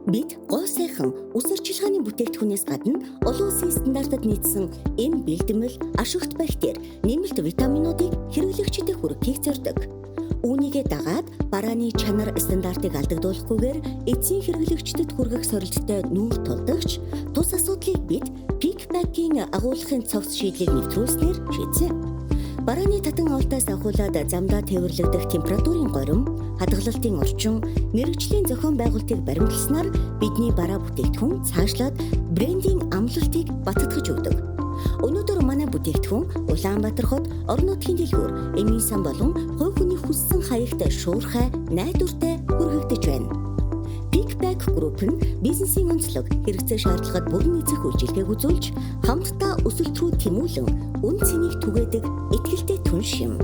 Бид гоо сайхан үс арчилгааны бүтээгдэхүүнээс гадна олон улсын стандартад нийцсэн эм бэлдмэл, ашигт бактери, нэмэлт витаминуудыг хэрэглэгчдэд хүргэхийг зорьдог. Үүнийгээ дагаад барааны чанар стандартыг алдагдуулахгүйгээр эцсийн хэрэглэгчдэд хүргэх сорилттой нүүр тулдагч тус асуудлыг бид Pickpack-ийн агуулгын цогц шийдлийг нэвтрүүлснээр шийдсэн. Барааны татан авалтаас ахиулаад замдаа тээвэрлэгдэх температурын горим, хадгалалтын орчин, мэргэжлийн зохион байгуулалтыг баримтласнаар бидний бараа бүтээгдэхүүн цаашлаад брендийн амлалтыг баттгаж өгдөг. Өнөөдөр манай бүтээгдэхүүн Улаанбаатар хот, орон нутгийн дэлгүүр, эмийн сан болон хувь хүний хүссэн хаягт шуурхай, найдвартай хүргэгдэж байна. Pickpack Group нь бизнесийн онцлог, хэрэгцээ шаардлагад бүрэн нийцэх үйлчилгээг үзүүлж, хамтдаа өсөлт рүү тэмүүлэн үн цэнийг түгээдэг итгэлтэй түнш юм.